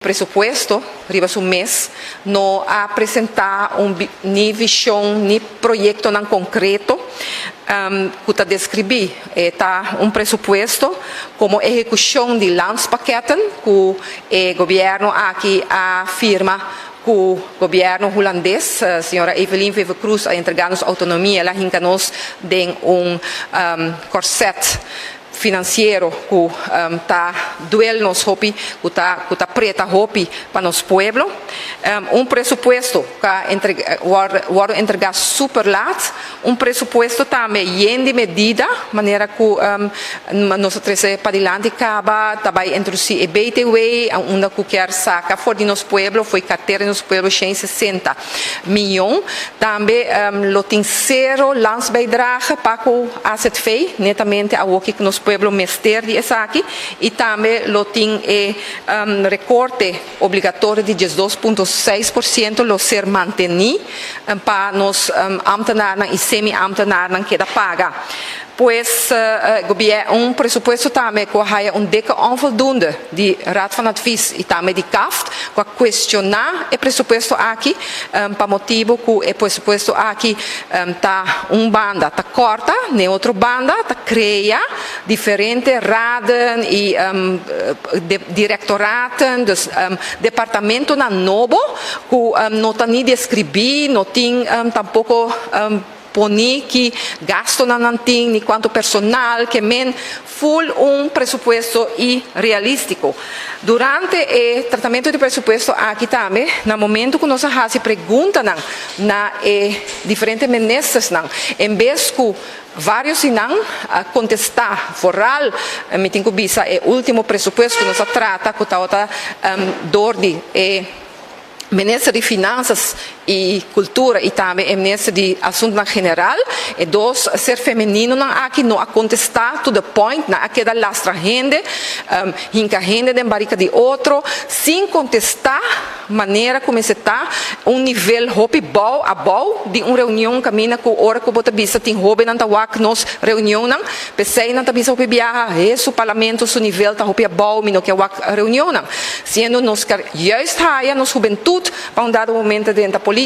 Presupuesto riba su mes no a presenta un ni vision ni proyectonan concreto cu ta describi. E ta un presupuesto como ehecucion di landspakketten cu e gobierno aki a firma cu gobierno Hulandes. Señora Evelyn Wever-Croes a entrega nos autonomia, el a hinca nos den un corset financiero cu ta duel nos hopi, cu ta preta hopi pa nos pueblo. Un presupuesto cu a wordo entrega super laat, un presupuesto tambe yen di medida, manera cu nos a trece padilanti caba, ta bay introduci e BTW, unda cu kier saca for di nos pueblo, for di cartera di nos pueblo 160 miyon. Tambe lo tin zero landsbijdrage pa cu AZV, netamente awo cu nos pueblo mester di esaki, y tambe lo tin e recorte obligatorio di 2,6% lo ser manteni pa nos ambtenaren y semi-ambtenaren keda paga. Pues un presupuesto tambe cu haya un dikke onvoldoende di Raad van Advies y tambe di CAFT, cu a cuestiona e presupuesto aki, pa motibo cu e presupuesto aki ta un banda ta corta, na otro banda ta crea diferente raden y directoraten, dus departamentonan nobo, cu no ta ni describi, no tin tampoco poni ki gastonan nan tin, ni cuanto personal, kiermen full un presupuesto irrealistico. Durante e tratamento di presupuesto aki tambe, na momento cu nos a haci preguntanan na e diferente ministernan, en bes cu varios nan a contesta, vooral mi tin cu bisa e ultimo presupuesto cu nos a trata, cu tabata door di e minister di Finanzas y Cultura y tambe e minister di Asuntonan General, e dos ser femeninonan aki no a contesta to the point, nan a keda lastra hende, hinca hende den barica di otro, sin contesta manera con ta un nivel hopi bou abou di un reunion caminda cu ora cu bo ta bisa tin hobennan ta wak nos reunionnan, p'esey nan ta bisa hopi biaha su parlamento su nivel ta hopi abou, mi no kier wak reunionnan. Siendo nos juist haya nos hubentud pa un dado momento den politica.